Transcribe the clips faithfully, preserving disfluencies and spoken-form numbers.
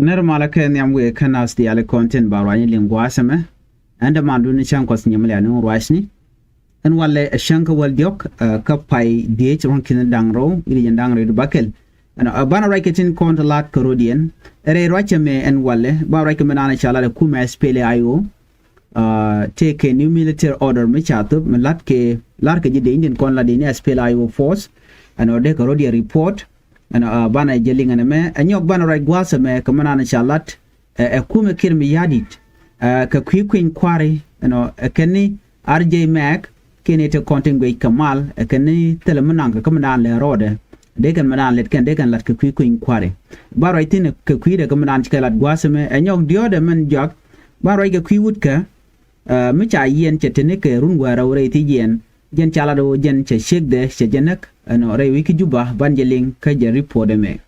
Nɛr malä kɛ nhiam wëë kä nath diaal kɔn tin ba ruacni liŋ gua̱a̱th ɛmɛ. Ɛn dämandun ni cäŋ kuɔth nyimlian ni ruacni. Ɛn walɛ ɛ cäŋ kä wäl diɔ̱k, ɛ, kä pay dhieec ruɔ̱n ki̱n da̱ŋ rɛw, iri jɛn da̱ŋ rɛw di bakɛl. Ɛn, ɛ, banɛ ruac kɛ tin kɔn ti la̱t kä rɔ̱diɛn. Ɛ rɛy ruac ɛmɛ ɛn walɛ, banɛ ruac kɛ mi naan ca la̱t ɛ kumɛ S P L A I O. Ɛ, tëëkɛ new military order mi ca thop, mi la̱t kɛ, la̱t kɛ ji̱ dee Indian kɔn la dee ni S P L A I O force. Ɛn ɔ dee kɛ rɔ̱diɛn report. Ɛn, ɛ, banɛ jɛ liŋ ɛn ɛmɛ. Ɛ nyɔk banɛ ruac gua̱a̱th ɛmɛ kɛ mi naan ca la̱t, ɛ, ɛ kumɛ Kiir Mayardit, ɛ, kɛ kui̱ kui̱ny kua̱ri, ɛnɔ, ɛ kɛn ni R J Mac, kiɛ ni te kɔn tin guic kɛ mal, ɛ kɛn ni thilɛ mi naŋ kɛ kä mi naan lɛ rɔɔdɛ. Dee kɛn mi naan lɛt kɛn, dee kɛn la̱t kɛ kui̱ kui̱ny kua̱ri. Ba ruac thi̱n kɛ kui̱dɛ kɛ mi naan ci kɛ la̱t gua̱a̱th ɛmɛ, ɛ nyɔk diɔ̱ɔ̱dɛ mɛn jɔak, ba ruac kɛ kui̱ wut kɛ, ɛ, mi ca yiɛn cɛ te ni kɛ run wäl rɛw rɛy thiec yiɛn, jɛn ca lat ɣöö jɛn cɛ ciekdɛ cɛ jɛ näk, ɛnɔ, rɛy wi̱i̱ kä Juba, ban jɛ liŋ kä jɛ report ɛmɛ.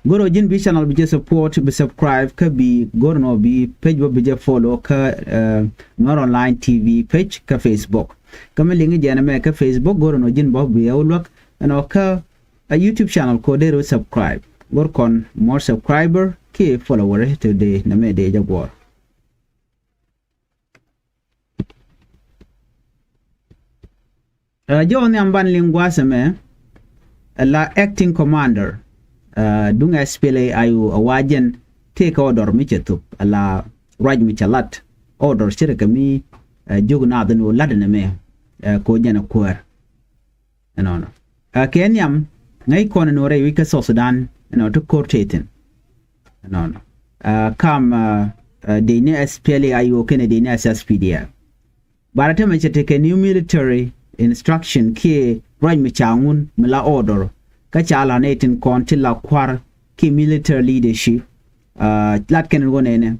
Go̱r ɣöö ji̱n bi channel bi jɛ support, bi subscribe, kä bi go̱r nɔ bi page bä bi jɛ follow kä, ɛ, Nuer Online T V page kä Facebook. Kä mi liŋi jɛn ɛmɛ kä Facebook, go̱r nɔ ji̱n bä bi ɛ wä luäk ɛnɔ kä, ɛ, YouTube channel kɔ dee rɔ subscribe. Go̱r kɔn more subscriber kiɛ follower te dee nɛmɛ dee jɛ guɔ̱ɔ̱r. Ɛ, jɔw nhiam ban liŋ gua̱a̱th ɛmɛ, ɛ la acting commander, ɛ, duŋ S P L A I O, ɛ wa jɛn tëëkɛ order mi cɛ thop, ɛ la ruac mi cɛ lat, order ce̱tkɛ mi, ɛ, jiök naath ɛn ɣöö la̱t ɛn ɛmɛ, ɛ, kɛ ɣöö jɛn ɛ kuäär. Ɛnɔnɔ. Ɛ, kɛ nhiam, ŋäc kɔn ɛn ɣöö rɛy wi̱c kä South Sudan, ɛnɔ ti ko̱r tëë thi̱n. Ɛnɔnɔ. Ɛ, kam, ɛ, ɛ, dee ni S P L A I O kɛnɛ dee ni S S P D F. Banɛ te mɛ cɛ tekɛ new military instruction kiɛ ruac mi ca ŋun mi la order. Kä ca la nɛy tin kɔn ti la kua̱r kiɛ military leadership. Ɛ, lat kɛn ɣöö nɛnɛ.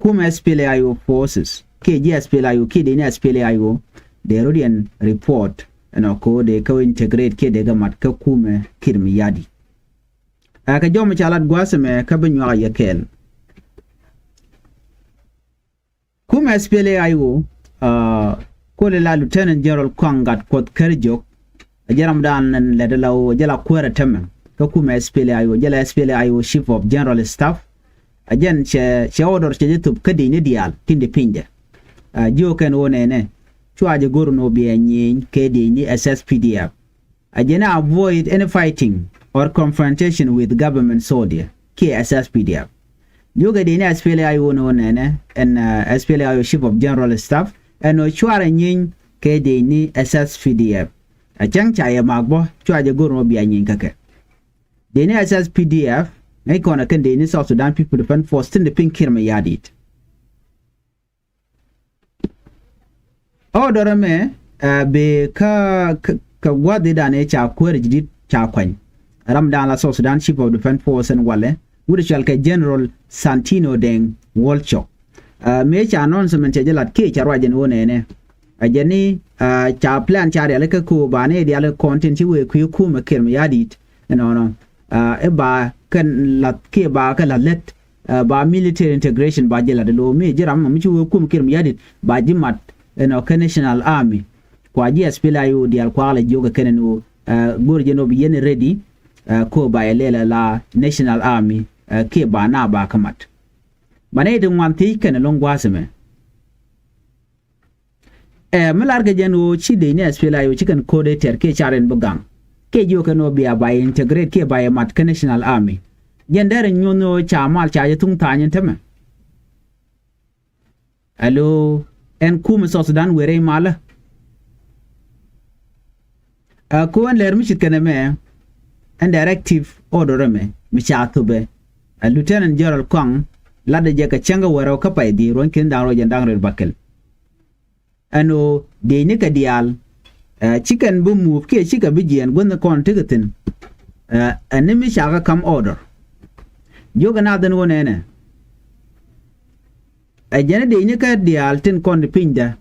Kumɛ S P L A I O forces kiɛ ji̱ S P L A I O kiɛ dee ni S P L A I O dee rɔ̱diɛn report. Ɛnɔ kɛ ɣöö dee kä integrate kiɛ dee kä mat kä kumɛ Kiir Mayardit. Ɛ, kɛ jɔw mi ca lat gua̱a̱th ɛmɛ kä bi nyuak a yɛ kɛɛl. Kumɛ S P L A I O, ɛ, koli la Lieutenant General Kuaŋ Gatkuoth Kärjok, ɛ jɛ ramdan ɛn lɛt la ɣöö jɛ la kuäärä täämɛ kä kumɛ S P L A I O, jɛ la S P L A I O Chief of General Staff. Ɛ jɛn cɛ, cɛ order cɛ jɛ thop kä dee ni diaal tin di pinydɛ. Ɛ, jiök kɛn ɣöö nɛnɛ, cua jɛ go̱r ɛn ɣöö bia nyieny kɛ dee ni S S P D F. Ɛ jɛn ɛ avoid any fighting or confrontation with government soldier kiɛ S S P D F. Jiökɛ dee ni S P L A I O ni ɣöö nɛnɛ ɛn, ɛ, S P L A I O Chief of General Staff ɛn ɣöö cuarɛ nyieny kɛ dee ni S S P D F. Ɛ cäŋ ca yɛ mak bä, cua jɛ go̱r ɛn ɣöö bia nyieny kä kɛ. Dee ni S S P D F ŋäc kɔn ɛ kɛn dee ni South Sudan People Defense Force tin di piny Kiir Mayardit. Order ɛmɛ, ɛ, bi kä, kä, kä gua̱th idan ëë ca kuäär ji̱ di̱t ca kuany. Ramdan la South Sudan Chief of Defense Force ɛn walɛ, wut cɔal kɛ General Santino Deng Wolchok. Ɛ, mëë ca announcement cɛ jɛ lat kiɛ ca ruac ɛn ɣöö nɛnɛ. Ɛ jɛn ni, ɛ, ca plan ca rialikä kɛ ɣöö banɛ diaal kɔn tin ci wëë kui̱ kumɛ Kiir Mayardit. Ɛnɔnɔ. Ɛ, i̱ ba kɛn lath kiɛ ba kɛ lath lät, ɛ, ba military integration ba ji̱ lath lo̱o̱ mi ji̱ ram mi ci wee kum Kiir Mayardit ba ji̱ mat ɛnɔ kä National Army. Kua ji̱ S P L A I O diaal kua la jiök ɛ kɛn ɛn ɣöö, ɛ, go̱r jɛn ɣöö bi yɛn ready, ɛ, kɛ ɣöö ba yɛ lɛl ɛ la National Army, ɛ, kiɛ ba na ba kä mat. Banɛ ti ŋuan thiec kɛn ɛlɔ̱ŋ gua̱a̱th ɛmɛ. Ɛ, mi lar kɛ jɛn ɣöö ci dee ni S P L A I O ci kɛn ko̱r dee tɛr kiɛ car in bi gaŋ. Kiɛ jiök kɛn ɣöö bia ba integrate kiɛ ba yɛ mat kä National Army. Jɛn derɛ nyuɔ̱n ɣöö ca mal ca jɛ thuŋ tha̱a̱ny in tämɛ. Alo, ɛn kumɛ South Sudan wëë rɛy malä. Ɛ, kɛ ɣän lɛr mi ce̱tkɛ nɛmɛ, ɛn directive order ɛmɛ mi ca thopɛ. Ɛ, Lieutenant General Kɔaŋ latdɛ jɛ kɛ cäŋ kä wäl rɛw kä pay dhieec ruɔ̱n ki̱n da̱ŋ rɛw jɛn da̱ŋ rɛw bakɛl. Ɛn ɣöö dee ni kɛ diaal, ɛ, ci kɛn bi move kiɛ cikɛ bi jiɛɛn guäthni kɔn tekɛ thi̱n. Ɛ, ɛn ni mi ca kɛ ka̱m order. Jiök ɛ nath ɛn ɣöö nɛnɛ. Ɛ jɛn i̱ dee ni kɛ diaal tin kɔn ti pinydä.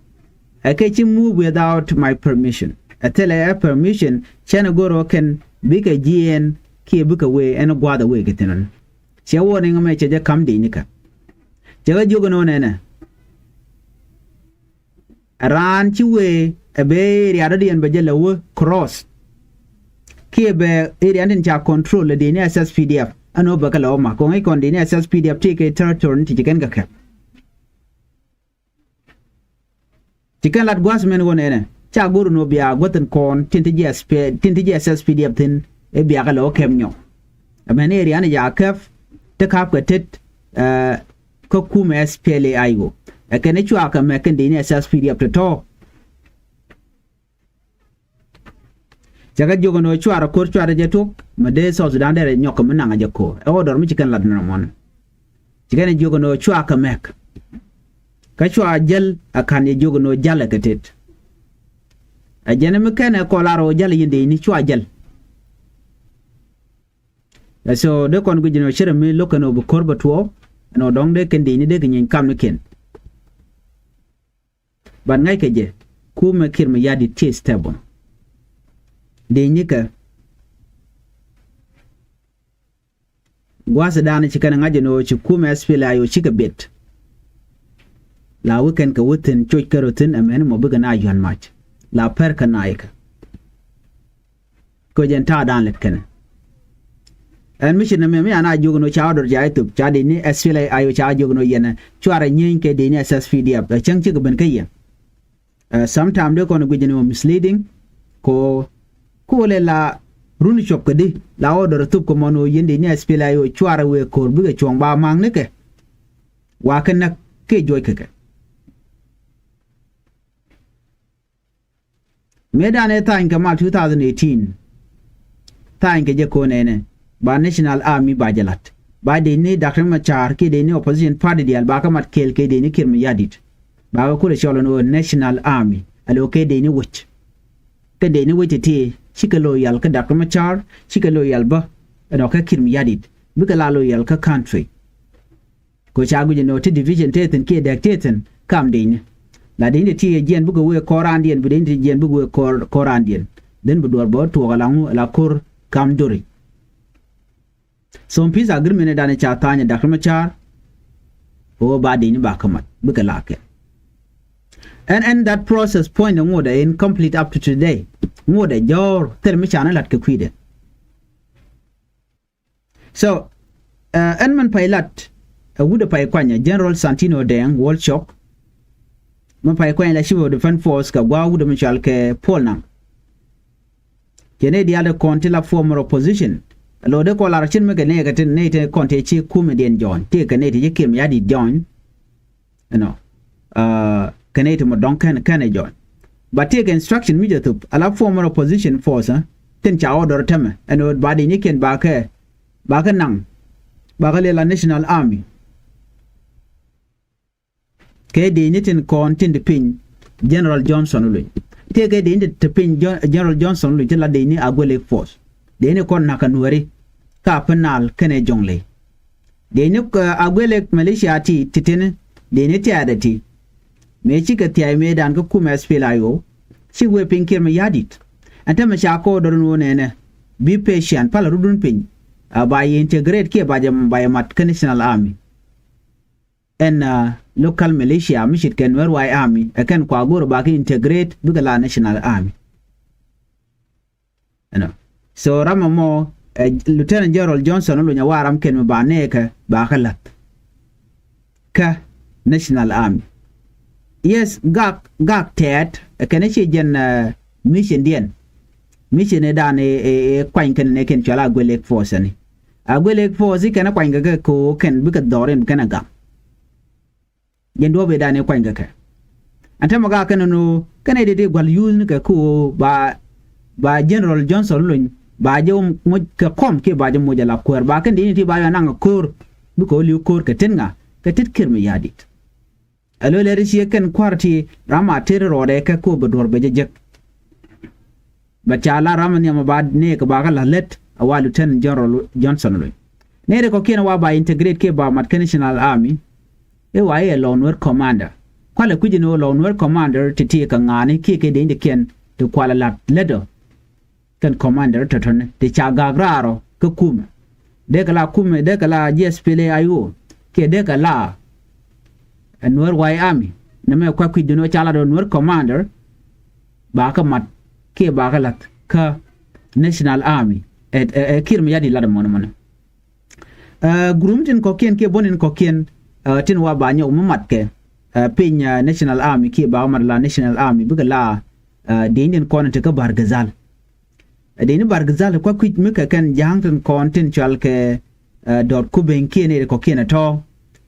Ɛ kɛ ci move without my permission. Ɛ thilɛ ɛ permission cɛn ɛ go̱r ɣöö kɛn bikɛ jiɛɛn kiɛ bikɛ wee ɛn gua̱a̱th ɛ wee kɛ thi̱n ɔn. Cɛ warning ɛmɛ cɛ jɛ ka̱m dee ni kɛ. Cɛ kɛ jiök ɛn ɣöö nɛnɛ. Raan ci wee ɛ bɛ area dɔ̱diɛn bɛ jɛ lɛ wä cross. Kiɛ bɛ area tin ca control lɛ dee ni S S P D F. Ɛn ɣöö bɛ kɛ lɛ wä mak kɔŋ i̱ kɔn dini ɛ S S P D F ti kɛ territory ni ti ci kɛn kɛ kɛp. Ci kɛn lat gua̱a̱th mɛn ɣöö nɛnɛ ca go̱r ni ɣöö bia guäth in kɔn tin ti jiɛ S P, tin ti jiɛ S S P D F thin i̱ bia kɛ lɛ wä kɛp nyɔk. Ɛmɛn i̱ riani ja kɛp ti ka̱p kɛ tet kä kumɛ S P L A I O. Ɛ kɛn i̱ cua kɛ mɛk kɛn dini ɛ S S P D F tɔ̱tɔ̱. Cɛ kɛ jiök ɛn ɣöö cuarɛ ko̱r cuarɛ jɛ tuɔ̱k mɛ dee South Sudan derɛ nyɔk kɛ mi naŋ ɛ jɛ ko̱r ɛ ɣöö dɔr mi ci kɛn lat ni rɛ muɔ̱n. Ci kɛn ɛ jiök ɛn ɣöö cua kɛ mɛk. Kä cua jäl ɛ ka̱n yɛ jiök ɛn ɣöö jäl ɛ kɛ tet. Ɛ jɛn mi kɛn ɛ kɔl ar ɣöö jäl ɛ yin dee ni cua jäl. Ɛ so dee kɔn guic ɛn ɣöö cärɛ mi lo̱k kɛn ɣöö bi ko̱r bɛ tuɔɔk ɛn ɣöö dɔ̱ŋ dee kɛn dee ni dee kɛ nyieeny kam ni kɛn. But ŋa̱ckɛ jɛ kumɛ Kiir Mayardit ti stable. Dee nyikɛ gua̱a̱th dan ci kɛn ŋa̱c ɛn ɣöö ci kumɛ S P L A I O cikɛ bet. La wä kɛn kɛ wä thi̱n coc kɛ rɔ thi̱n ɛmɛn mɔ bikɛ na yuan mac la pɛr kɛ na ikɛ. Kɛ jɛn ta̱a̱ dan lɛt kɛnɛ. Ɛn mi ci nɛ mɛ mi an a jiök ni ca ɣä dɔr ca ithop ca dee ni S P L A I O ca ɣä jiök ni yɛnɛ cuarɛ nyieeny kɛ dee ni S S P D F ɛ cäŋ cikɛ ben kä yɛn. Ɛ sometime dee kɔn guic ni wä misleading ko ko lɛ la run cuɔp kɛ di la ɣä dɔr thop kɛ mɔn wä yɛn dee ni S P L A I O cuarɛ wee ko̱r bikɛ cuɔ̱ŋ ba ma̱a̱ŋ ni kɛ. Wa kɛ näk kɛ juɔc kɛ kɛ. Mëë dan ëë tha̱a̱ny kɛ mal two thousand eighteen. Tha̱a̱ny kɛ jɛ ko̱n ɛnɛ ba National Army ba jɛ la̱t ba dee ni Doctor Machar kiɛ dee ni opposition party diaal ba kä mat kɛɛl kɛ dee ni Kiir Mayardit. Ba kä kulɛ cɔl ɛn ɣöö National Army alo kɛ dee ni wec. Kɛ dee ni wec ti̱ti̱ cikɛ loyal kä Doctor Machar cikɛ loyal bä ɛn ɔ kɛ Kiir Mayardit bikɛ la loyal kä country. Kɛ ca guic ɛn ɣöö ti division tëë thi̱n kiɛ dɛk tëë thi̱n kam di̱i̱ni. La di̱i̱ni ti jiɛn bikɛ wee kɔɔr raandiɛn bi di̱i̱ni ti jiɛn bikɛ wee kɔɔr kɔɔr raandiɛn. Then bi duɔr bä tuɔɔk ala ŋu ala ko̱r kam dori. So peace agreement dan ca tha̱a̱ny ɛ Doctor Machar. Ɣöö ba di̱i̱ni ba kä mat bikɛ la kɛ. And and that process point ŋuɔdɛ in complete up to today. Ŋuɔdɛ jɔ̱ɔ̱r thil mi ca ni la̱t kɛ kui̱dɛ. So ɛn mɛn pay lat ɛ wut ɛ pay kuany ɛ General Santino Deng Wolchok. Mɛn pay kuany la Chief of Defense Force kɛ gua̱a̱ wut ɛ mi cɔal kɛ Paul Nang. Cɛ nɛy diaal ti kɔn ti la former opposition. Ɛ lo̱o̱ dee kɔn lar cin mi kɛ nɛy kɛ ti nɛy ti kɔn ti ci kumɛ diɛn jɔ̱ɔ̱ny ti kɛ nɛy ti ci Kiir Mayardit jɔ̱ɔ̱ny. Ɛnɔ kɛn i̱ ti mɔ dɔ̱ŋ kɛn kɛn ɛ jɔɔn. But tëëkɛ instruction mi jɛ thop ala former opposition force tin ca order tämɛ ɛn ɣöö ba di̱i̱nikiɛn ba kɛ ba kɛ naŋ ba kɛ lëë la National Army. Kɛ di̱i̱ni tin kɔn tin ti piny General Johnson Olony tëëkɛ di̱i̱ni ti piny General Johnson Olony ti la di̱i̱ni Agwelek force di̱i̱ni kɔn nakä Nuɛri ka Upper Nile kɛnɛ Jonglei. Dee ni Agwelek militia ti ti tini dee ni tiaadɛ ti. Mëë cikɛ thia̱a̱c mëëdan kä kumɛ S P L A I O ci wee piny Kiir Mayardit. Ɛn tämɛ ca kɔɔr dɔrun wä nɛnɛ bi patient palä rudun piny. A ba yɛ integrate kiɛ ba jɛ ba yɛ mat kä National Army. Ɛn local militia mi cit kɛ Nuer White Army ɛ kɛn kua go̱o̱r ba kɛ integrate bikɛ la National Army. Ɛnɔ so ramɔ mɔ ɛ Lieutenant General Johnson Olony a wa ram kɛn mi ba nɛɛkɛ ba kä la̱th kä National Army. Yes gak gak tɛɛt ɛ kɛn ci jɛn mission diɛn. Mission ɛ dan ɛ kuany kɛn nɛ kɛn cual Agwelek force ni Agwelek force kɛn kuany kɛ kɛ ko kɛn bikɛ dhɔrin kɛn a gam. Jɛn duɔ̱ɔ̱p ëëdan ëë kuany kɛ kɛ. Ɛn täämɛ ka kɛn ɛn ɣöö kɛn ɛ dee dee gua̱l yuuthnikɛ kä ɣöö ba ba General Johnson Olony ba jɛ moc kɛ kɔm kiɛ ba jɛ moc ala kuäär ba kɛn dee ni ti ba yɔ naŋ ɛ ko̱r. Bikɛ ɣöö li̱w ko̱r kɛ tet ŋa kɛ tet Kiir Mayardit. Ɛ lo̱c lɛr i̱ ciɛ kɛn kua̱r ti ram a tet rɔɔdɛ kɛ kä ɣöö bɛ duɔ̱ɔ̱r bɛ jɛ jek. Bɛ ca la ram nhiam ba nɛɛk ba kä la lät a wa Lieutenant General Johnson Olony. Nɛɛk kɔ̱kiɛn wa ba integrate kiɛ ba mat kä National Army. I̱ wa i̱ ɛ lɔw Nuer commander kualɛ kui̱c ni ɣöö lɔw Nuer commander ti ti kɛ ŋa̱a̱ni kiɛ kɛ dee ni ti kiɛn ti kualɛ la̱t lät ɔ. Kɛn commander tɔ̱tɔ̱ni ti ca gak raar ɔ kä kumɛ. Dee kɛ la kumɛ dee kɛ la G S P L A I O kiɛ dee kɛ la ɛ Nuer White Army. Nɛmɛ kua̱ kui̱c duni ɣöö ca lat ɔ Nuer commander. Ba kä mat kiɛ ba kä la̱th kä National Army ɛ ɛ Kiir Mayardit lat ɛ mɔnɛ mɔnɛ. Ɛ, group tin kɔ̱kiɛn kiɛ buɔ̱n tin kɔ̱kiɛn, ɛ, tin wa ba nyɔk mi mat kɛ, ɛ, piny, ɛ, National Army kiɛ ba mat la National Army bikɛ la, ɛ, dieny tin kɔn ti kä Bahr el Ghazal. Ɛ, dieny ni Bahr el Ghazal kua kui̱c mi kɛ kɛn ja̱a̱ŋ tin kɔn tin cual kɛ, ɛ, Dɔr Kubeny kiɛ nɛy ti kɔ̱kiɛn ɛ tɔ̱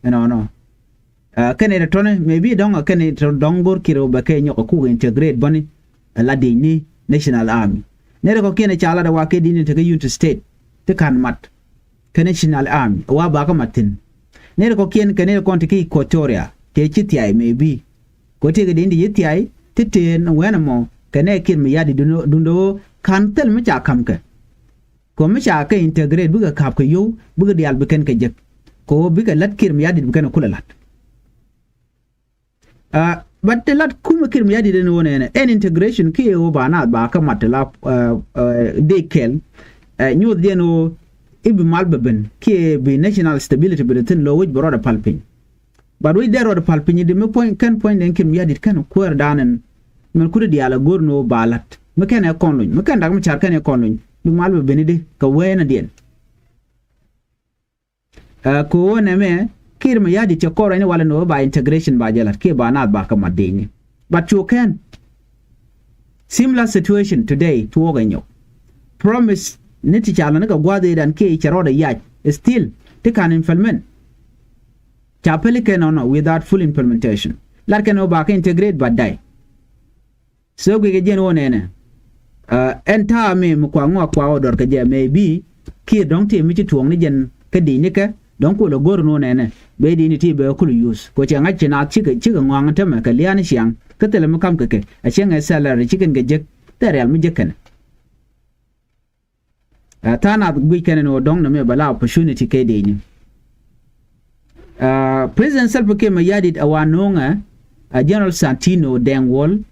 ɛnɔnɔ. Ɛ, kɛn nɛy ti tɔ̱ni maybe dɔ̱ŋ ɛ kɛn nɛy ti dɔ̱ŋ go̱r kir ɛ wä bɛ kɛ nyɔk ɛ kuk integrate bäni ɛ la dieny ni National Army. Nɛy ti kɔ̱kiɛn ɛ ca lat ɛ wa kɛ dieny ni tekɛ Unity State ti ka̱n mat kɛ National Army ɛ wa bakä mat thi̱n. Nɛy ti kɔ̱kiɛn kɛ nɛy ti kɔn ti kä Equatoria tëë ci thiay maybe. Kɛ tëë kɛ dieny ti ci thiay ti tëë wɛn ɛmɔ kɛ nɛy Kiir Mayardit dundɛ, dundɛ ɣöö ka̱n thil mi ca ka̱m kɛ. Kɛ mi ca kɛ integrate bikɛ ka̱p kɛ yio̱w bikɛ diaal bi kɛn kɛ jek. Kɛ ɣöö bikɛ la̱t Kiir Mayardit bi kɛn kɛ kulɛ la̱t. Ɛ, but ti lat kumɛ Kiir Mayardit ɛn ɣöö nɛnɛ ɛn integration kiɛ ɣöö ba naath ba kä mat ti la, ɛ, ɛ, dee kɛl, ɛ, nyuuth diɛn ɣöö i̱ bi mal bɛ ben kiɛ bi national stability bi dee thi̱n lo̱ wec bi rɔɔdɛ pal piny. But wec dee rɔɔdɛ pal piny di mi puɔ̱ny kɛn puɔ̱ny den Kiir Mayardit kɛn kuäär daanɛn. Mɛn kut diaal ɛ go̱r ni ɣöö ba la̱t mi kɛn ɛ kɔn luny mi kɛn dak mi ca̱r kɛn ɛ kɔn luny bi mal bɛ ben di kɛ wee nɛ diɛn. Ɛ, kɛ ɣöö nɛmɛ Kiir Mayardit cɛ kɔr ɛn walɛ ni ɣöö ba integration ba jɛ la̱t kiɛ ba naath ba kä mat dee ni. But cu kɛn similar situation today tuɔɔk ɛ nyɔk. Promise ni ti ca lɔ ni kɛ gua̱a̱th ëëdan kiɛ cɛ rɔɔdɛ yac still ti ka̱n implement. Ca peli kɛn ɔnɔ without full implementation. Lat kɛn ɣöö ba kɛ integrate but die. So guic kɛ jɛn wä nɛnɛ. Ɛn ta̱a̱ mi mi kua ŋɔak kua wä dɔr kɛ jɛ maybe Kiir dɔ̱ŋ ti mi ci tuɔɔk ni jɛn kä di̱i̱ni kɛ dɔ̱ŋ kulɛ go̱r ni wä nɛnɛ. Bɛ di̱i̱ni ti bɛ kul use kɛ cɛ ŋa̱c ci naath cikɛ cikɛ ŋɔaŋ tämɛ kɛ lia̱a̱ni ciaŋ kä thilɛ mi ka̱m kɛ kɛ a cieŋ ɛ salary cikɛn kɛ jek thil rial mi jek kɛn. Ɛ, tha̱a̱ŋ nath guic kɛn ni wä dɔ̱ŋ ni mi bɛ la opportunity kɛ di̱i̱ni. Ɛ, President Salva Kiir Mayardit ɛ wa no̱o̱ŋɛ, ɛ, General Santino Deng Wol,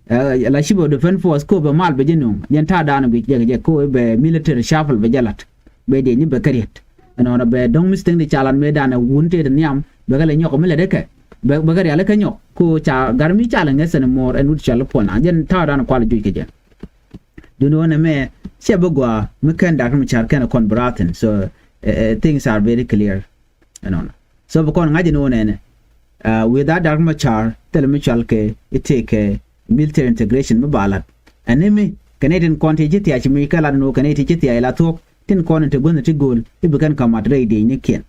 ɛ, la Chief of Defense Force ko bɛ mal bɛ jɛ no̱o̱ŋ. Jɛn ta̱a̱ da̱a̱n guic jɛ kɛ jɛ ko bɛ military shuffle bɛ jɛ la̱t. Bɛ diɛny ni bɛ kɛ riet. Ɛnɔnɔ bɛ dɔ̱ŋ mi thing di ca lat mëë da̱a̱n ɛ wun tëë ti nhiam bɛ kɛ lɛ nyɔk mi lɛ dee kɛ. Bɛ, bɛ kɛ rial kɛ nyɔk. Ko ca gar mi ca lɛ ŋäth ɛn muɔɔr ɛn wut cɔal i̱ puɔ̱n. Jɛn ta̱a̱ da̱a̱n kual juc kɛ jɛ. Duni wä nɛ mɛ cɛ bi gɔaa mi kɛn dak mi car kɛn kɔn bi raathin. So, eh, eh, things are very clear. Ɛnɔnɔ. So bi kɔn ŋa̱c ni wä nɛnɛ. Uh, with that dak mi car thil mi cual kɛ i̱ tëë kɛ military integration mi ba lat. Ɛn ni mi kɛ nɛy tin kɔn ti ci thiac mi kɛ lat ni wä kɛ nɛy ti ci thiac la thuɔ̱k tin kɔn in ti guänh ti go̱o̱l i̱ bi kɛn kɛ mat rɛy diecnikiɛn.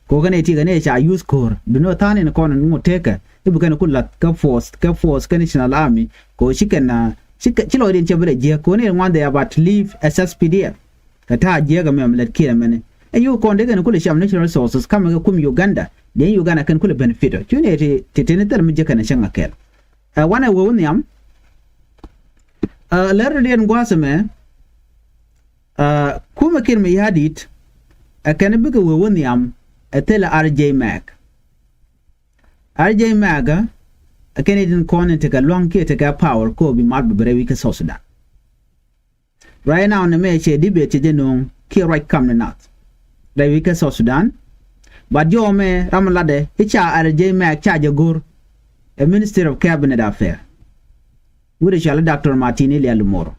Ko kɛn ɛ ti kɛn ɛ ca use ko̱r bi ni ɔ tha̱a̱n in kɔn in ŋot tekɛ i̱ bi kɛn ku lath kɛ force kɛ force kɛ national army. Ko ci kɛn a ci kɛ ci lɔcdiɛn cɛ bi lɛ jiäk ko ni in ŋuan they about leave S S P D F. Kɛ ta̱a̱ jiäk ɛmɛ mi lɛt kiɛ mɛni ɛ yuk kɔn dee kɛn ku lɛ cam natural resources kamɛ kɛ kum Uganda. Diɛn Uganda kɛn ku lɛ benefit ɔ cu ni ɛ ti ti tini thil mi jiäk kɛn ɛ cäŋ a kɛl. Ɛ wanɛ wee wä nhiam. Ɛ lɛr rɔ̱diɛn gua̱a̱th ɛmɛ. Ɛ kumɛ Kiir Mayardit ɛ kɛn bikɛ wee wä nhiam ɛ thilɛ R J Mac. R J Mac ɛ kɛn itin kɔn in tekɛ lua̱ŋ kiɛ tekɛ power ko bi mal bi bi rɛy wi̱c kä South Sudan. Right now ni mɛ cɛ debate cɛ jɛ no̱o̱ŋ kiɛ ruac kam ni nath rɛy wi̱c kä South Sudan. But jɔɔmɛ ram latdɛ i̱ ca R J Mac ca jɛ go̱r ɛ Ministry of Cabinet Affair. Wut i̱ cɔal i̱ Doctor Martin Ilia Lumoro.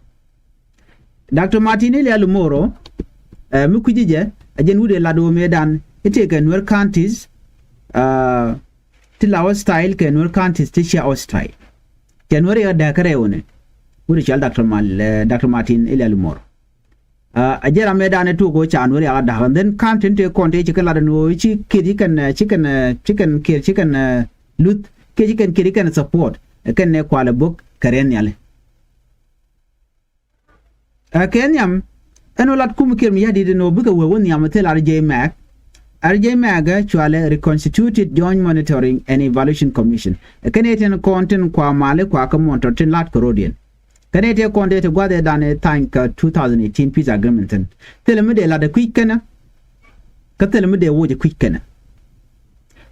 Doctor Martin Ilia Lumoro, ɛ mi kui̱ci jɛ ɛ jɛn wut i̱ lat wä mëëdan i̱ tëëkɛ Nuer counties, ɛ ti la hostile kɛ Nuer counties ti cia hostile. Kɛ Nuer i̱ ɣä dääk kärɛw ni wut i̱ cɔal Doctor Mal, ɛ Doctor Martin Ilia Lumoro. Ɛ jɛ ram mëëdan i̱ tuuk wä ca Nuer i̱ ɣä dääk and then county ni tëë kɔn tëë ci kɛn lat ni wä ci kiɛt ci kɛn, ɛ ci kɛn, ɛ ci kɛn kiɛt ci kɛn, ɛ luth kiɛ ci kɛn kiɛt ci kɛn support. Ɛ kɛn ni kualɛ bok kɛ rɛn nhiali. Ɛ kɛ nhiam ɛn ɣöö lat kum Kiir Mayardit ɛn ɣöö bikɛ wee wä nhiam ɛ thil R J Mac. R J Mac ɛ cualɛ Reconstituted Joint Monitoring and Evaluation Commission. Ɛ kɛn ɛ tin kɔn tin kua mali kua kä monitor tin lat kɛ rɔ̱diɛn. Kɛn ɛ tëë kɔn tëë ti gua̱th ɛ dan ɛ tha̱a̱ny kɛ two thousand eighteen peace agreement thi̱n. Thilɛ mi dee lat ɛ kui̱c kɛnɛ kä thilɛ mi dee woc ɛ kui̱c kɛnɛ.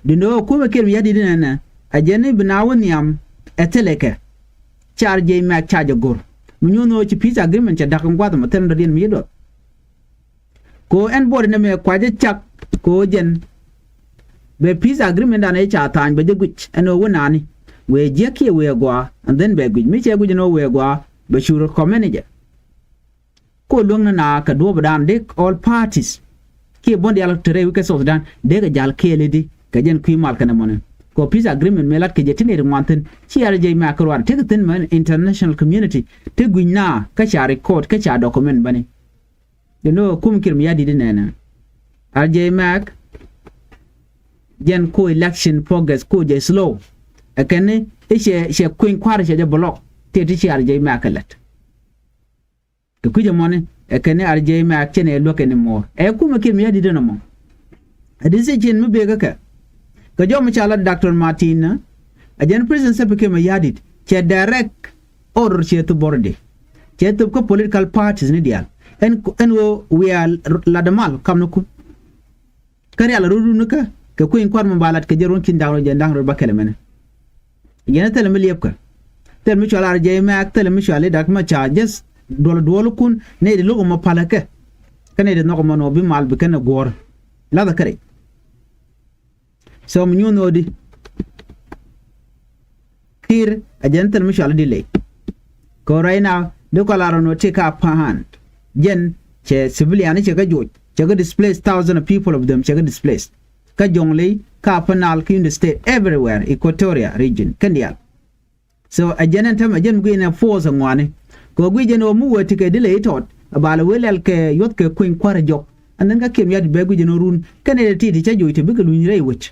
Duundɛ ɣöö kumɛ Kiir Mayardit inɛnɛ ɛ jɛn i̱ bi na wä nhiam ɛ thilɛ kɛ. Ca R J Mac ca jɛ go̱r mi nyuɔ̱n ɣöö ci peace agreement cɛ da̱k in gua̱th ɛmɔ thilɛ dɔ̱diɛn mi ci duɔth. Ko ɛn buɔt inɛ mɛ kuacä cak ko jɛn. Bɛ peace agreement dan ɛ ca tha̱a̱ny bɛ jɛ guic ɛn ɣöö wä nani wëë jiäk kiɛ wëë gɔaa and then bɛ guic mi cɛ guic ɛn ɣöö wëë gɔaa bɛ cu recommend jɛ. Ko luäŋni na kɛ duɔ̱ɔ̱pdan dee all parties kiɛ buɔ̱n diaal te rɛy wi̱c kɛ South Sudan dee kɛ jal kɛɛl i̱di kɛ jɛn kui̱ mal kɛnɛ mɔni. Kɛ peace agreement mëë lat kɛ jɛ ti nɛy ti ŋuan thi̱n ci R J Mac kɛ ruaar tekɛ thi̱n mɛn international community ti gui̱ny naa kä ca record kä ca document bäni. You know, kum Kiir Mayardit inɛnɛ R J Mac jɛn ko election progress ko jɛ slow. Ɛ kɛn ni i̱ cɛ cɛ kui̱ny kua̱r cɛ jɛ block tëë ti ci R J Mac kɛ lät. Kɛ kui̱c ɛmɔni ɛ kɛn ni R J Mac cɛn ɛ luäk anymore. Ɛ kumɛ Kiir Mayardit ɛn ɛmɔ. Ɛ decision mi bek kä kɛ kɛ jɔm ca la Doctor Martin ɛ jɛn President Salva Kiir Mayardit cɛ direct order cɛ thop already. Cɛ thop kä political parties ni diaal ɛn ɛn ɣöö wiaa ladɛ mal kam ni kun. Kä rial rot run kä kɛ kui̱ny kua̱r mi ba lat kɛ jɛ ruɔ̱n ki̱n da̱ŋ rot jɛ da̱ŋ rot ba kɛlɛ mɛnɛ. Yɛn thilɛ mi liɛpkɛ. Thilɛ mi cual R J Mac, thilɛ mi cual i̱ Doctor Machar, just duɔl duɔl kun nɛy ti lo̱k ɛmɔ palä kɛ. Kä nɛy ti nhɔk ɛmɔ nɔ bi mal bi kɛn ɛ guɔ̱ɔ̱r. Lathɛ kärɛ. So mi nyuun ɣöödi Kiir ɛ jɛn thil mi cual i̱ delay. Kɛ right now di kɔl a rɔn ɣöö ti ka upper hand. Jɛn cɛ civilian cɛ kɛ joc, cɛ kɛ displace thousand of people of them cɛ kɛ displace. Kä Jonglei kä Upper Nile kä Unity State everywhere Equatoria region kɛn diaal. So ɛ jɛn ɛn täämɛ jɛn guic ɛn ɛ force ɛ ŋuani. Kɛ guic jɛn ɣöö mi wee ti kɛ delay tɔt ɛ bal ɛ wee lɛl kɛ yuɔth kɛ kui̱ny kua̱r ɛ jɔk. And then kä Kiir Mayardit bɛ guic jɛn ɣöö run kɛn ɛ ti ti cä joc ti bikɛ luny rɛy wec.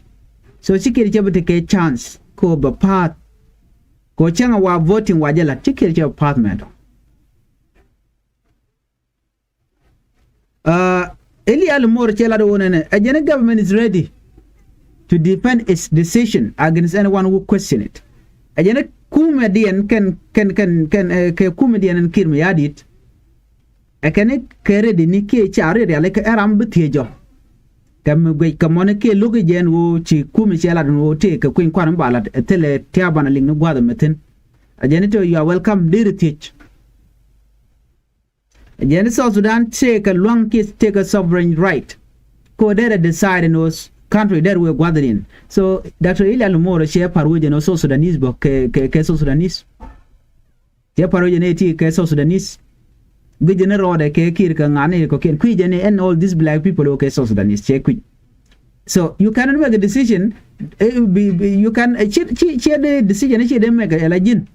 So ci Kiir cɛ bi ti kɛ chance kɛ ɣöö bɛ pa̱a̱th. Kɛ ɣöö cäŋ ɛ wa voting wa jɛ la̱t ci Kiir cɛ bi pa̱a̱th mɛn tɔ. Eli Almor cɛ lat wun ɛnɛ ɛ jɛn government is ready to defend its decision against anyone who question it. Ɛ jɛn kumɛ diɛn kɛn kɛn kɛn kɛn kɛ kumɛ diɛn ɛn Kiir Mayardit. Ɛ kɛn kɛ ready ni kiɛ ca ready riali kɛ ɛ ram bi thiec jɔ. Kɛ mi guic kɛ mɔni kiɛ lo̱k i̱ jɛn ɣöö ci kumɛ cɛ lat wun ɣöö tëë kɛ kui̱ny kua̱r mi ba lat ɛ thilɛ tia̱a̱ banɛ liŋ ni gua̱a̱th ɛmɛ thi̱n. Ɛ jɛn i̱ tëë you are welcome deri thiec. Jɛn South Sudan tëëkɛ lua̱ŋ kiɛ tëëkɛ sovereign right. Kɛ ɣöö derɛ decide in ɣöö country derɛ wëë gua̱th in. So Doctor Eli Almor cɛ pa̱r wec ɛn ɣöö South Sudanese bä kɛ kɛ kɛ South Sudanese. Cɛ pa̱r wec ɛn ɣöö ti kɛ South Sudanese. Guic ɛn rɔɔdɛ kɛ Kiir kɛ ŋa̱n in kɔ̱kiɛn kui̱c ɛn ɛn all these black people who kɛ South Sudanese cɛ kui̱c. So you cannot make a decision. Eh, bi, bi, you can eh, ci ci ci de decision ci de make a la jin.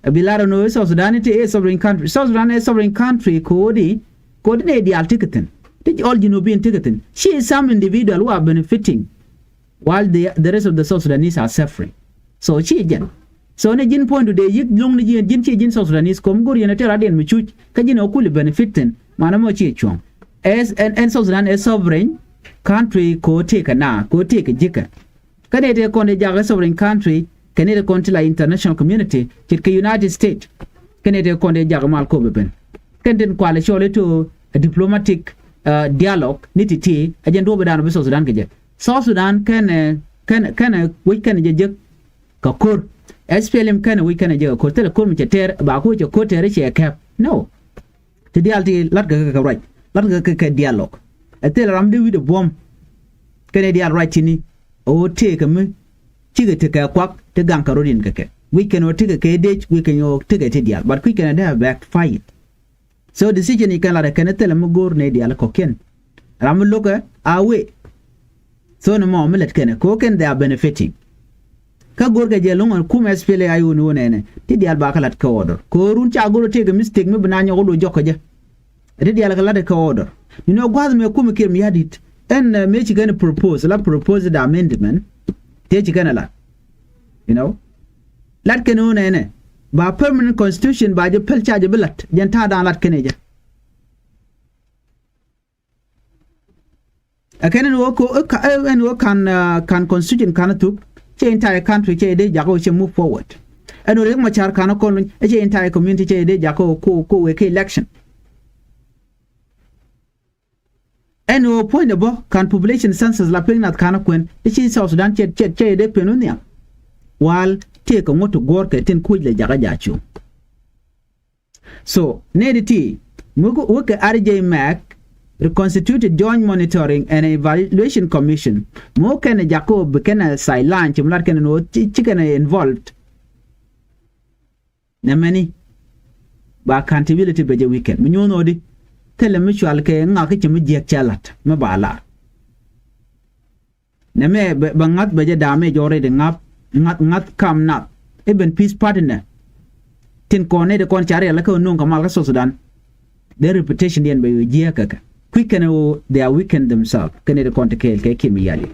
A bi lar no South Sudan ti a sovereign country. South Sudan a sovereign country kodi kodi ne dial tiketin. Ti all Junubin tiketin. Ci some individual who are benefiting while the the rest of the South Sudanese are suffering. So ci jen. So ne jin point de yik long ne jin jin ci jin South Sudanese kom gor yene tera den mi chuch ka jin okuli benefiting. Mana mo ci chuang. As an, an South Sudan a sovereign country ko tike na ko tike jike. Kä nɛy tëë kɔn dee jakä sovereign country kɛ nɛy tëë kɔn ti la international community ce̱tkɛ United States. Kä nɛy tëë kɔn dee jakä mal kop ɛ ben. Kɛn tin kualɛ cɔl i̱ to a diplomatic uh, dialogue ni ti̱ti̱ a jɛn duɔ̱ɔ̱p ɛ da̱a̱n bi South Sudan kɛ jɛ. South Sudan kɛnɛ kɛnɛ kɛnɛ wec kɛnɛ jɛ jek kɛ ko̱r. S P L M kɛnɛ wec kɛnɛ jɛ kɛ ko̱r thilɛ ko̱r mi cɛ tɛɛr ba ko̱r cɛ ko̱r tɛɛr cɛ kɛp. No. Ti diaal ti latkɛ kɛ kɛ ruac latkɛ kɛ kɛ dialogue. Ɛ thil ram di wi̱cdɛ buɔ̱m kɛnɛ diaal ruac tini. Ɣöö tëëkɛ mi cikɛ tekɛ kuak ti gaŋkɛ rot in kɛ kɛ wi̱c kɛn ɣöö tekɛ kɛ dec wi̱c kɛn ɣöö tekɛ ti diaal but kui̱c kɛn ɛ dee backfire. So decision i̱ kɛn lat ɛ kɛn ɛ thilɛ mi go̱o̱r nɛ diaal kɔ̱kiɛn. Ram mi lo̱kɛ a wee. So ni mɔ mi lät kɛnɛ kɛ ɣöö kɛn they are benefiting. Kä go̱rkɛ jɛ lo̱ŋ ɛn kum S P L A I wun wun ɛnɛ ti diaal ba kä lat kä order kɛ ɣöö run ca go̱r ɛ tëëkɛ mistake mi bi na nyɔk ɣöö lo̱ jɔk kä jɛ. Ɛ ti diaal kä lat kä order. You know gua̱th mɛ kum ɛ Kiir Mayardit ɛn mëë ci kɛn propose la propose the amendment. Tëë ci kɛn ɛ lat. You know lat kɛn wun ɛnɛ ba permanent constitution ba jɛ päl ca jɛ bi lat jɛn ta̱a̱ da̱a̱n lat kɛn ɛ jɛ. Ɛ kɛn ɛn ɣöö ko ɛn ɣöö kan kan constitution kan thuk cɛ entire country cɛ dee jakä cɛ move forward. Ɛn ɣöö Riek Machar kan kɔn luny cɛ entire community cɛ dee jakä ko ko wek election. Ɛn ɣöö puɔ̱nydɛ bä kan population census la pek nath kan kuɛn ci South Sudan cɛ cɛ cɛ dee pen wä nhiam. Wal tëëkɛ ŋuɔ̱t ti guɔ̱ɔ̱rkɛ tin kuc lɛ jakä ja̱ cuŋ. So nɛy ti ti mi wä kɛ R J Mac reconstituted Joint Monitoring and Evaluation Commission mi wä kɛn ɛ jakä ɣöö bi kɛn ɛ sideline ci mi lat kɛn ɛ ni ɣöö ci kɛn ɛ involved. Nɛ mɛni ba accountability bɛ jɛ weekend mi nyuɔ̱n ɣöö di thilɛ mi cual kɛ ŋak kä ci mi jiäk cɛ la̱t mi ba lar. Nɛmɛ bɛ ŋa̱th bɛ jɛ da̱a̱m ɛ jɔɔr rɛy di ŋa̱th ŋa̱th ŋa̱th kam nath. I̱ ben peace party nɛ tin kɔn nɛy di kɔn ca riɛl kä nuŋ kɛ mal kä South Sudan. Dee reputation diɛn bɛ yo̱ jiääk kɛ kɛ kui̱ kɛn ɣöö they are weaken themselves kɛn nɛy di kɔn ti kɛɛl kɛ kiɛ mi yali.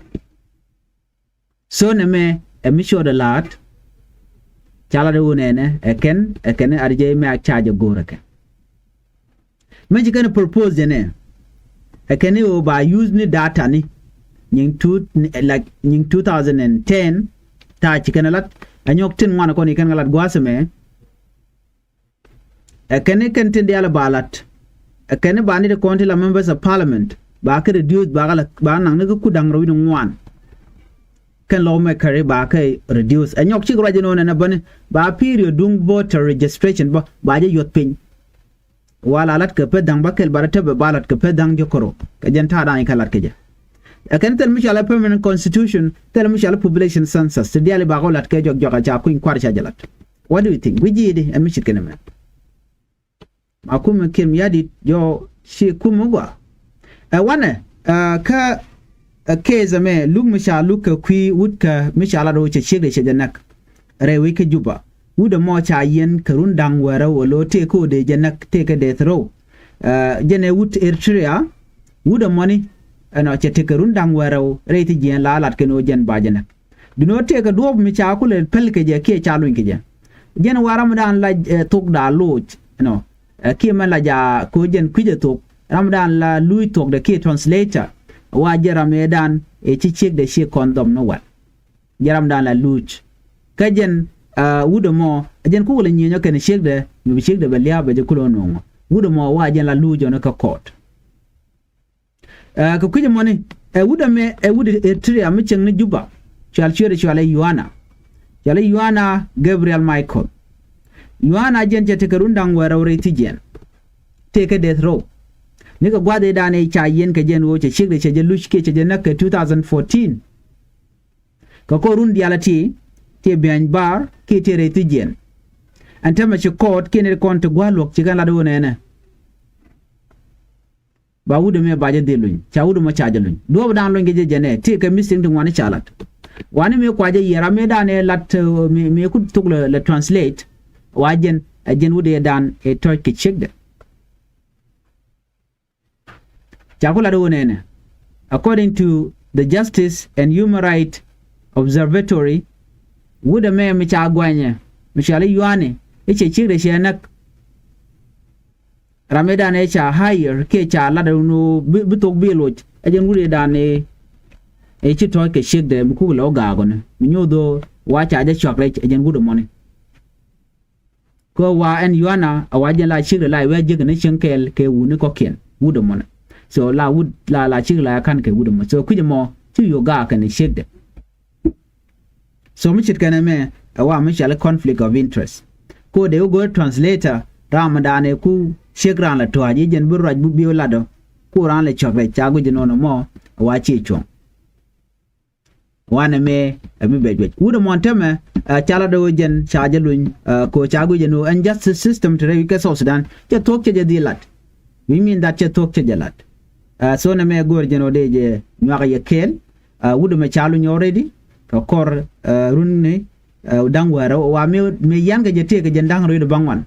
So nɛmɛ ɛ mi cuɔt ɛ la̱a̱t. Ca lat ɛ ɣöö nɛnɛ ɛ kɛn ɛ kɛn ɛ ar jɛ mɛ a ca jɛ go̱o̱r ɛ kɛn. Mëë ci kɛn propose jɛ nɛ ɛ kɛn i̱ ɣöö ba use ni data ni nyiŋ two, like nyiŋ two thousand and ten. Ta̱a̱ ci kɛn lat ɛ nyɔk tin ŋuan kɔn i̱ kɛn kɛ lat gua̱a̱th ɛmɛ. Ɛ kɛn i̱ kɛn tin diaal ba lat ɛ kɛn i̱ ba ni ti kɔn ti la members of parliament ba kɛ reduce ba kɛ la ba naŋ ni kä ku da̱ŋ rɛw wi̱ni ŋuan. Kɛn lɔw mɛ kɛri ba kɛ reduce ɛ nyɔk cik ruac inɔnɛ nɛ bäni ba period duŋ voter registration bä ba jɛ yuɔth piny. Wala lat kɛ peth da̱ŋ ba kɛl ba rɔ tep ba lat kɛ peth da̱ŋ jiɔk kärɔ kɛ jɛn ta̱a̱ da̱ŋ i̱ kɛ lat kɛ jɛ. Ɛ kɛn thil mi cɔal ɛ permanent constitution thil mi cɔal ɛ population census ti diali bakɔ lat kɛ jɔk jɔk a ca kui̱ny kuar ca jɛ lat. What do you think? Wi̱c ji̱ i̱di ɛn mi cit kɛn ɛmɛ. Ma kumɛ kiɛm yadit jɔ ci kumɛ gua. Ɛ wanɛ ɛ kä ɛ case ɛmɛ luk mi ca luk kɛ kui̱ wut kɛ mi ca lat ɣöö cɛ ciek de cɛ jɛ näk. Rɛy wec kä Juba wut ɛmɔ ca yiɛn kɛ run da̱ŋ wärä wä lo̱ tëë kä ɣöö dee jɛ näk tëë kɛ death row. Ɛ jɛn ɛ wut Eritrea wut ɛmɔni ɛnɔ cɛ tekɛ run da̱ŋ wärä wä rɛy thi jiɛn la lat kɛn ɣöö jɛn ba jɛ näk. Duno tëëkɛ duɔ̱ɔ̱p mi ca kulɛ päl kɛ jɛ kiɛ ca luny kɛ jɛ. Jɛn wa ramdan la ɛ thokda loc ɛnɔ ɛ kiɛ mɛ la ja ko jɛn kui̱cɛ thok ramdan la luc thokdɛ kiɛ translator. Wa jɛ ramdan ɛ ci ciekdɛ ciek kɔn dhɔm ni wal. Jɛ ramdan la luc kä jɛn wut ɛmɔ ɛ jɛn kukɛ lɛ nyieenyɔ kɛn ciekdɛ mi bi ciekdɛ bɛ lia̱a̱ bɛ jɛ kulɛ nuɔ̱ŋɔ wut ɛmɔ wa jɛn la luc ɔni kä court. Ɛ kɛ kui̱c ɛmɔni ɛ wut ɛmɛ ɛ wut Eritrea mi cieŋ ni Juba. Cual cuɛɛr cual ɛ Yuana. Cual ɛ Yuana Gabriel Michael. Yuana jɛn cɛ tekɛ run da̱ŋ wärä wä rɛy thi jiɛn. Tekɛ death row. Nikɛ gua̱th ëëdan ëë ca yiɛn kɛ jɛn ɣöö cɛ ciekdɛ cɛ jɛ luc kiɛ cɛ jɛ näk kɛ two thousand fourteen. Kɛ kɔr run diaal ɛ ti ti biany bar kiɛ ti rɛy thi jiɛn. Ɛn tämɛ ci kɔɔt kiɛ ni kɔn ti gua̱a̱th luɔ̱k ci kɛn lat ɣöö nɛnɛ. Ba wut ɛmɛ ba jɛ dhil luny ca wut ɛmɔ ca jɛ luny duɔ̱ɔ̱p dan luny kɛ jɛ jɛ nɛ ti kɛ missing ti ŋuani ca lat. Wani mi kua jɛ yiɛra mi dan ɛ lat mi mi ku thuk lɛ lɛ translate. Wa jɛn ɛ jɛn wut ɛ dan ɛ tɔc kɛ ciekdɛ. Ca ku lat ɛ wä nɛnɛ. According to the Justice and Human Right Observatory wut ɛmɛ mi ca guanyɛ mi cɔal i̱ Yuani i̱ cɛ ciekdɛ cɛ näk. Ram ëëdan ëë ca hire kiɛ ca lat ɛn ɣöö bi thok bi loc ɛ jɛn wut ëëdan ëë ci tɔ̱ɔ̱c kɛ ciekdɛ mi kuk lɛ wä gaak ɔni mi nyoth ɣöö wa ca jɛ cuak rɛc ɛ jɛn wut ɛmɔni. Kä wa ɛn Yuana a wa jɛn la ciekdɛ la wee jiäk ni cieŋ kɛɛl kɛ wuni kɔ̱kiɛn wut ɛmɔni. So la wut la la ciekdɛ la kan kɛ wut ɛmɔni so kui̱c ɛmɔ ci yo̱o̱ gaak kɛn ciekdɛ. So mi ce̱tkɛ nɛmɛ ɛ wa mi cɔal i̱ conflict of interest. Ko dee wä go̱o̱r translator ram mi daanɛ ku ciek raan la tua̱a̱c i̱ jɛn bi ruac bi bi̱i̱ latdɔ. Ku raan la cɔk rɛc ca guic inɔnɔ mɔ ɛ wa ciɛ cuɔ̱ŋ. Wanɛ mɛ ɛ mi bɛ juɛc wut ɛmɔ ɛn tämɛ ɛ ca latdɔ wä jɛn ca jɛ luny ɛ ko ca guic inɔ ɛn justice system te rɛy wi̱c kɛ South Sudan cɛ thuɔ̱k cɛ jɛ dhil lat. Wi̱c min that cɛ thuɔ̱k cɛ jɛ lat. Ɛ so nɛmɛ go̱o̱r jɛn wä dee jɛ nyuak ɛ yɛ kɛɛl. Ɛ wut ɛmɛ ca luny already kɛ kɔr ɛ run ni ɛ da̱ŋ wärä wa mi mi yan kɛ jɛ tëë kɛ jɛn da̱ŋ rɛw wi̱cdɛ baŋ wan.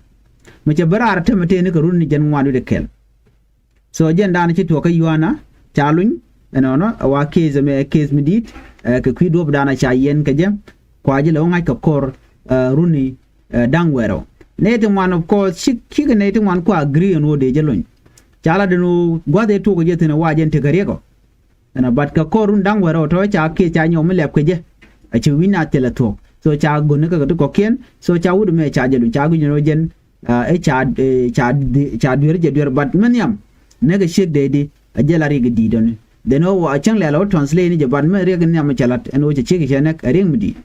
Mi cɛ bä raar tɛmɛ tëë ni kɛ run ni jɛn ŋuan wi̱cdɛ kɛl. So jɛn daanɛ ci tuɔɔk kä Yuana ca luny ɛnɔnɔ ɛ wa case ɛmɛ case mi di̱i̱t ɛ kɛ kui̱ duɔ̱ɔ̱p daanɛ ca yiɛn kɛ jɛ kua jɛ lɛ wä ŋa̱c kɛ kɔr ɛ run ni ɛ da̱ŋ wärä. Nɛy ti ŋuan of course ci cikɛ nɛy ti ŋuan kua agree ɛn wä dee jɛ luny. Ca la den wä gua̱th ëë tuɔɔk jɛ thi̱n ɛ wa jɛn tekɛ riɛk ɔ. Ɛn a bat kɛ kɔr run da̱ŋ wärä ɔ tɔ̱ ca kiɛ ca nyɔk mi lɛp kɛ jɛ. A ci wi̱c na thilɛ thuɔ̱k so ca go̱n ni kɛ kɛ ti kɔ̱kiɛn so ca wut mɛ ca jɛ luny ca guic ni rɔ jɛn. Ɛ ca ca ca duer jɛ duer bat mi nhiam. Nɛ kɛ ciek dee di a jɛ la riɛk i̱ di̱i̱t ɔni. Then ɔ wa cäŋ lɛl ɔ translate ni jɛ bat mi riɛk i̱ nhiam mi cɛ lat ɛn ɣöö cɛ ciek i̱ cɛ nɛk ɛ riɛk mi di̱i̱t.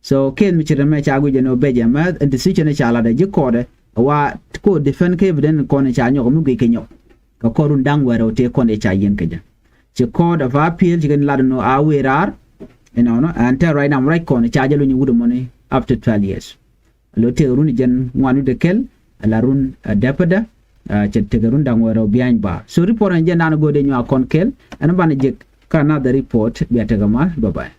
So kɛn mi ci ri mɛ ca guic ɛn ɣöö bɛ jɛ mɛ ɛn ti thuc ɛn ca lat ɛ ji̱ kɔɔdɛ. Wa ko defend kɛ bi den kɔn ca nyɔk mi guic kɛ nyɔk. Kɛ kɔn run da̱ŋ wɛrɛ wä tëë kɔn ɛ ca yiɛn kɛ jɛ. Ci court of appeal ci kɛn lat ɛn ɣöö a wëë raar. Inɔnɔ ɛn tɛ right now right kɔn ca jɛ luny wut ɛmɔni up to twelve years. Lo tëë run jɛn ŋuan wut ɛ kɛl ɛ la run ɛ dɛpɛdɛ. Cɛ tekɛ run da̱ŋ wärä biany ba. So report ɛn jɛ nan go̱o̱dɛ nyuak kɔn kɛl ɛn banɛ jek kä another report. Bia tekɛ mal. Bye bye.